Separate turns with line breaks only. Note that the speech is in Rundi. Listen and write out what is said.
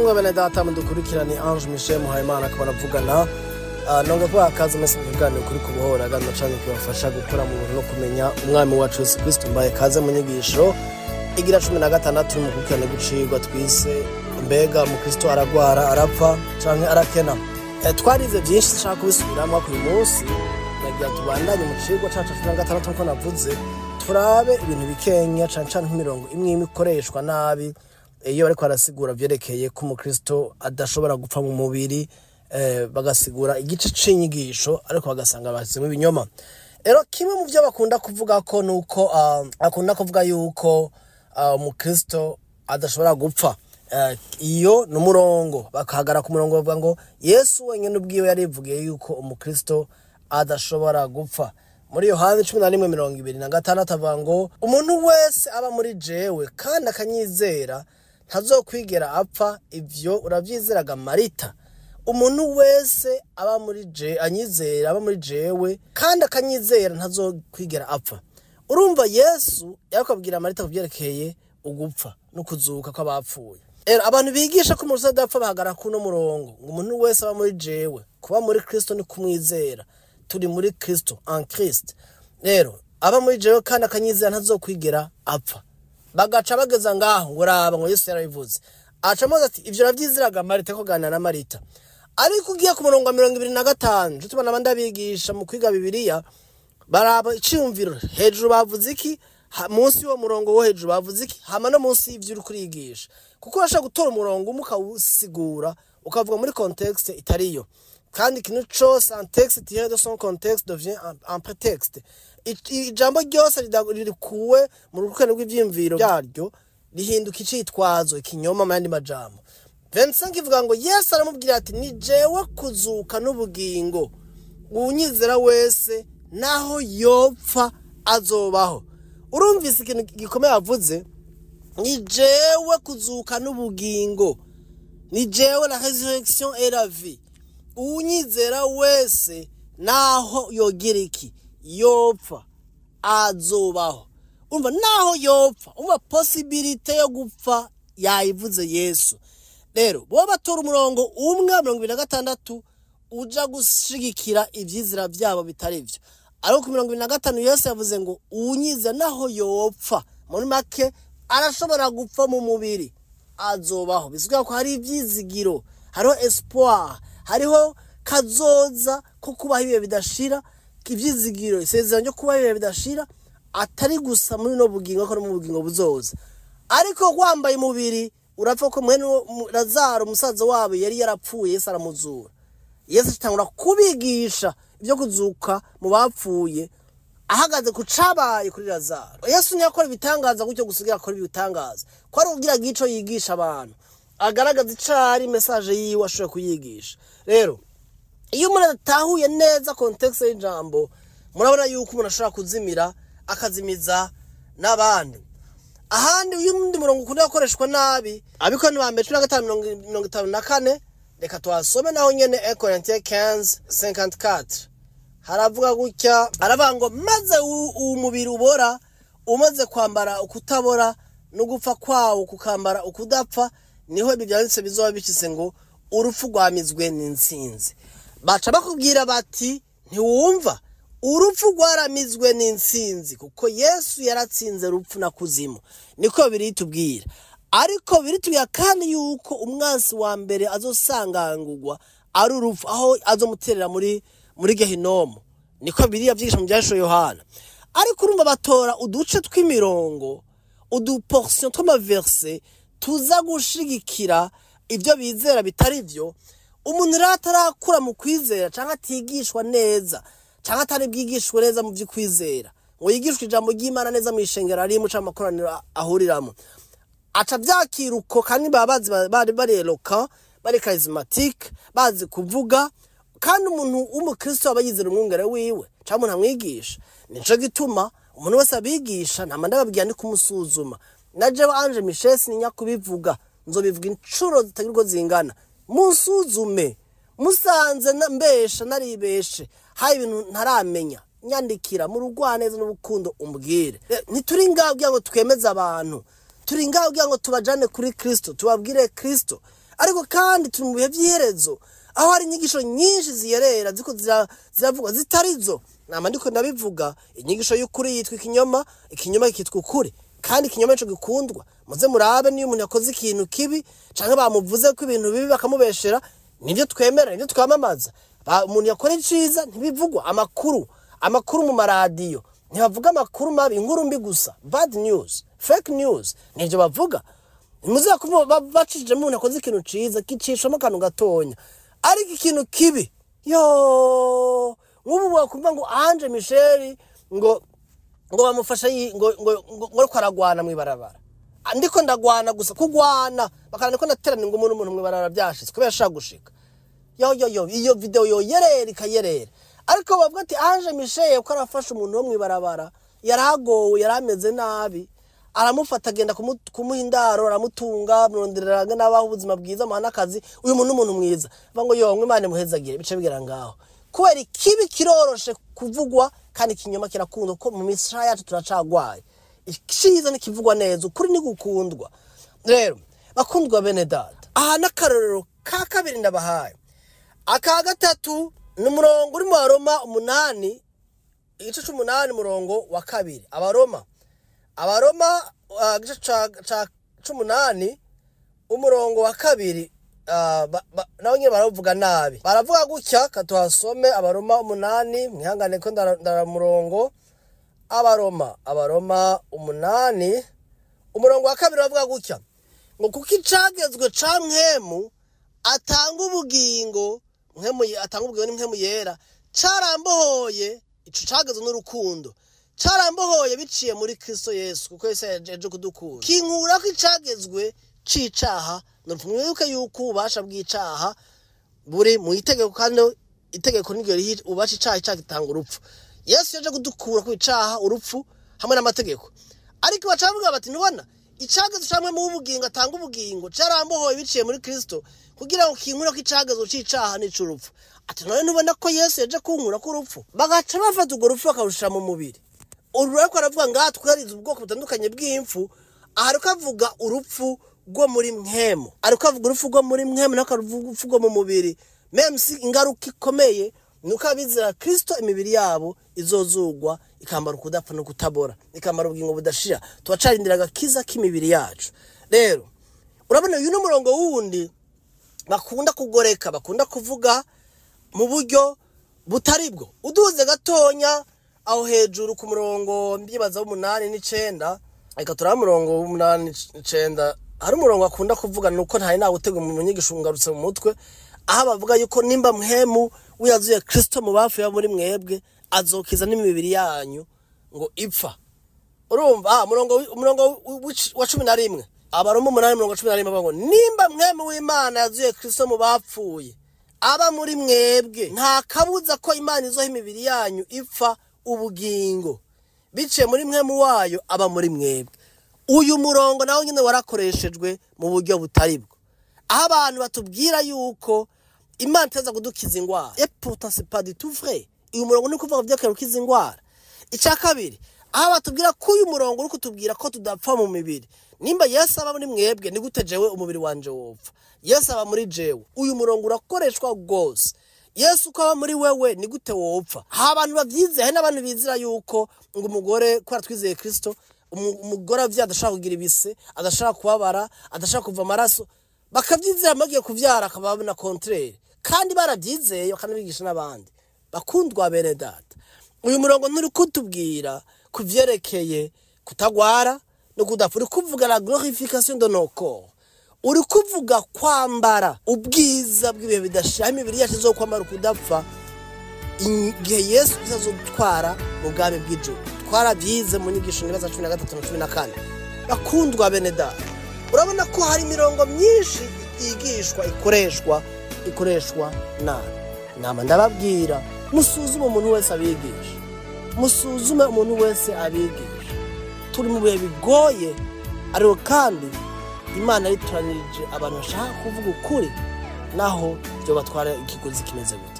Ushimwe bene data mudukurikirane, Ange Michel Muhayimana akaba aravugana. Nonga kubaha akaze mwese mu kiganiro kuri kubohora gano canke kibafasha gukora mu buntu no kumenya umwami wacu Yesu Kristo. Mbaye kaze mu nyigisho igira 16 mu gukurikirana gucigwa twise "Mbega umukristo aragwara, arapfa canke arakena?" Twarize byinshi, nshaka kubisubiramwo. Uyu munsi nagira tubandanye mu cigwa cacu 16. Nkuko navuze, turabe ibintu bikenya cane cane nk'imirongo imwe imwe ikoreshwa nabi iyo bariko barasigura vyerekeye ko umukristo adashobora gupfa mu mubiri, bagasigura igice c'inyigisho ariko bagasanga basizemo ibinyoma. Rero kimwe mu vyo bakunda kuvuga ko nuko akunda kuvuga yuko umukristo adashobora gupfa. Iyo ni umurongo, bakahagara ku murongo bavuga ngo Yesu wenyine ubwiwe yarivugiye yuko umukristo adashobora gupfa. Muri Yohani 11:26 avuga ngo: "Umuntu wese aba muri jewe kandi akanyizera ntazokwigera apfa. Ivyo uravyizeraga, Marita?" Umuntu wese aba muri je anyizera, aba muri jewe kandi akanyizera ntazokwigera apfa. Urumva Yesu yakabwira Marita kuvyerekeye ugupfa no kuzuka kw'abapfuye. Rero abantu bigisha ko umuntu adapfa bahagara kuno murongo ngo umuntu wese aba muri jewe. Kuba muri Kristo ni kumwizera, turi muri Kristo, en Christ. Rero aba muri jewe kandi akanyizera ntazokwigera apfa. Bagaca bageza ngaho ngo raba, ngo Yesu yarabivuze. Aca amubaza ati: "Ivyo uravyizeraga, Marita?" Ko kuganira na Marita. Ariko ugiye ku murongo wa 25, nico tubona abandi abigisha mu kwiga Bibiliya baraba iciyumviro: hejuru bavuze iki, munsi y'uwo murongo wo hejuru bavuze iki, hama no munsi y'ivyo uri kurigisha, kuko urashobora gutora umurongo umwe ukawusigura, ukavuga muri contexte itariyo. Kandi ikintu cose, un texte tiré de son contexte devient un prétexte. Ijambo ryose rikuwe mu rukurikirane rw'ivyiyumviro byaryo rihinduka icitwazo, ikinyoma. Mu yandi majambo, 25 ivuga ngo: "Yesu aramubwira ati: 'Ni jewe kuzuka n'ubugingo, uwunyizera wese naho yopfa azobaho.'" Urumvise ikintu gikomeye avuze: ni jewe kuzuka n'ubugingo, ni jewe la résurrection et la vie, uwunyizera wese naho yogira iki, yopfa, azobaho. Umva, naho yopfa, umva possibilité yo gupfa yayivuze Yesu. Rero bo batora umurongo umwe wa 26 uja gushigikira ivyizira vyabo bitari vyo. Ariko ku 25 Yesu yavuze ngo uwunyiza naho yopfa, muri make arashobora gupfa mu mubiri, azobaho. Bisigura ko hari ivyizigiro, hariho espoir, hariho kazoza ko kubaho ibihe bidashira, ivyizigiro, isezerano ryo kubaho ibihe bidashira, atari gusa muri no bugingo ariko no mu bugingo buzoza. Ariko wambaye umubiri urapfa, ko mwene Lazaro umusaza wabo yari yarapfuye, Yesu aramuzura. Yesu atangura kubigisha ibyo kuzuka mu bapfuye ahagaze ku cabaye kuri Lazaro. Yesu ntiyakora ibitangaza gutyo gusigira, akora ibitangaza ko ari kugira ngo ico yigisha abantu, agaragaza icari message yiwe ashoboye kuyigisha. Rero iyo umuntu adatahuye neza contexte y'ijambo, murabona yuko umuntu ashobora kuzimira, akazimiza n'abandi. Ahandi uyu wundi murongo ukunda gukoreshwa nabi, Abakorinto ba mbere 15 54. Reka tuhasome naho nyene, 1 Corinthiens 15 54. Haravuga gutya, haravuga ngo: "Maze uwu mubiri ubora umaze kwambara ukutabora, no gupfa kwawo kukambara ukudapfa, niho ibi byanditse bizoba bishitse ngo: 'Urupfu rwamizwe n'intsinzi.'" Baca bakubwira bati: "Ntiwumva, urupfu rwaramizwe n'intsinzi kuko Yesu yaratsinze rupfu na kuzimu." Niko biri tubwira. Ariko biritubwira kandi yuko umwansi wa mbere azosangangurwa ari urupfu, aho azomuterera muri Gehinomu. Niko biriya vyigisha mu Vyahishuwe Yohana. Ariko urumva batora uduce tw'imirongo, uduportion tw'amaverse tuza gushigikira ibyo bizera bitari byo. Umuntu rero atarakura mu kwizera, canke atigishwa neza, canke atari bwigishwe neza mu vy'ukwizera, ngo yigishwe ijambo ry'Imana neza mu ishengero arimo canke amakoraniro ahuriramwo, aca vyakira uko. Kandi baba bazi, bari bari éloquent, bari charismatique, bazi kuvuga. Kandi umuntu w'umukristo aba yizera umwungere wiwe canke umuntu amwigisha. Nico gituma umuntu wese abigisha ntama ndababwira ni kumusuzuma. Na jewe Ange Michel sininya kubivuga, nzobivuga incuro zitagira uko zingana: musuzume. Musanze mbesha, naribeshe, hari ibintu ntaramenya, nyandikira mu rugwaneza n'ubukundo umbwire. Ntituri ngaho kugira ngo twemeze abantu, turi ngaho kugira ngo tubajane kuri Kristo, tubabwire Kristo. Ariko kandi turi mu bihe by'iherezo aho hari inyigisho nyinshi ziyerera ziko ziravugwa zitarizo. Nama ndiko ndabivuga, inyigisho y'ukuri yitwa ikinyoma, ikinyoma kikitwa ukuri, kandi ikinyoma nico gikundwa. Muze murabe niyo umuntu yakoze ikintu kibi canke bamuvuze ko ibintu bibi bakamubeshera, nivyo twemera, nivyo twamamaza. Umuntu yakora iciza ntibivugwa. Amakuru mu maradiyo ntibavuga amakuru mabi, inkuru mbi gusa, bad news, fake news, nivyo bavuga. Muze kumva bacishije umuntu yakoze ikintu ciza kicishamo akantu gatonya, ariko ikintu kibi yo nk'ubu wakumva ngo Ange Michel ngo bamufasha ngo ngo ngo ariko aragwana mw'ibarabara, ndiko ndagwana gusa kugwana bakana ndiko naterana ngo umuntu mw'ibarabara byashitse kubera ashaka gushika yo yo yo, iyo video yo yerera ikayerera. Ariko bavuga ati Ange Michel ko arafasha umuntu wo mw'ibarabara yaragowe, yarameze nabi, aramufata agenda kumuha indaro, aramutunga, amuronderera n'abaho ubuzima bwiza, amuha n'akazi, uyu muntu n'umuntu mwiza. Bavuga ngo yo Imana imuhezagire, bice bigera ngaho. Kubera ikibi kiroroshe kuvugwa kandi ikinyoma kirakundwa, kuko mu misha yacu turacagwaye. Iciza nikivugwa neza, ukuri ni gukundwa. Rero bakundwa bene data, aha n'akarorero ka kabiri ndabahaye. Aka gatatu ni umurongo uri mu Baroma 8, igice c'umunani umurongo wa 2. Abaroma igice c'umunani umurongo wa 2, nabo nyene baravuga nabi, baravuga gutya. Katuhasome Abaroma 8, mwihangane ko ndara murongo. Abaroma 8 umurongo wa 2 baravuga gutya ngo kuko icagezwe ca mpwemu atanga ubugingo, mpwemu atanga ubugingo ni mpwemu yera, carambohoye. Ico cagezwe n'urukundo, carambohoye biciye muri Kristo Yesu, kuko Yesu yaje kudukunda, kinkura ko icagezwe c'icaha. Mwibuke yuko ububasha bw'icaha buri mu itegeko, kandi itegeko niryo riha ububasha icaha, icaha gitanga urupfu. Yesu yaje kudukura ku icaha, urupfu hamwe n'amategeko. Ariko bacavuga bati ntubona icagezwe camwe mu bugingo atanga ubugingo carambohoye biciye muri Kristo, kugira ngo kinkure ko icagezwe c'icaha n'icurupfu. Ati none ntubona ko Yesu yaje kunkura ku rupfu? Bagaca bafata urwo rupfu bakarushira mu mubiri. Uru ariko aravuga ngaha twarize ubwoko butandukanye bw'impfu, aha ariko avuga urupfu rwo muri mpwemu, ariko avuga urupfu rwo muri mpwemu nako avuga urupfu rwo mu mubiri. Même si ingaruka ikomeye nuko abizera Kristo imibiri yabo izozugwa ikambara ukudapfa no kutabora, ikambara ubugingo budashira. Tubacarindira agakiza k'imibiri yacu. Rero urabona uyu n'umurongo wundi bakunda kugoreka, bakunda kuvuga mu buryo butaribwo. Uduze gatonya aho hejuru ku murongo mbibaza w'8 n'9, reka turabe umurongo w'8 n'9. Hari umurongo akunda kuvuga nuko ntari nawutega mu nyigisho ngarutse mu mutwe, aho bavuga yuko nimba mpwemu wiyazuye Kristo mu bapfuye muri mwebwe azokiza n'imibiri yanyu ngo ipfa. Urumva umurongo wa 11, Abaroma 8 umurongo 11 bavuga ngo nimba mpwemu w'Imana yazuye Kristo mu bapfuye aba muri mwebwe, nta kabuza ko Imana izoha imibiri yanyu ipfa ubugingo biciye muri mpwemu wayo aba muri mwebwe. Uyu murongo nawo nyine warakoreshejwe mu buryo butaribwo, aho abantu batubwira yuko Imana itaza kudukiza ingwara. Et pourtant c'est pas du tout vrai. Uyu murongo ni kuvuga byo kukiza ingwara. Icya kabiri, aho batubwira ko uyu murongo uri kutubwira ko tudapfa mu mibiri. Nimba Yesu aba muri mwebwe, ni gute jewe umubiri wanje wopfa? Yesu aba muri jewe. Uyu murongo urakoreshwa gose. Yesu ko aba muri wewe, ni gute wopfa? Ha abantu bavyizeye, hari n'abantu bizira yuko ngo umugore ko aratwizeye Kristo, umugore avya adashaka kugira ibise, adashaka kubabara, adashaka kuva amaraso, bakavyizera bagiye kuvyara akababona contraire, kandi baravyizeye bakanabigisha n'abandi. Bakundwa bene data, uyu murongo nturi kutubwira kuvyerekeye kutagwara no kudapfa, uri kuvuga la glorification de nos corps, uri kuvuga kwambara ubwiza bw'ibihe bidashira, imibiri yacu izokwambara ukudapfa igihe Yesu azodutwara mu bwami bw'ijuru. Twarabyize mu nyigisho nibaza 13 na 14. Bakundwa bene data, urabona ko hari imirongo myinshi yigishwa ikoreshwa nabi. Nama ndababwira, musuzume umuntu wese abigisha, musuzume umuntu wese abigisha. Turi mu bihe bigoye, ariko kandi Imana yitoranirije abantu bashaka kuvuga ukuri, naho byo batwara ikiguzi kimeze gute.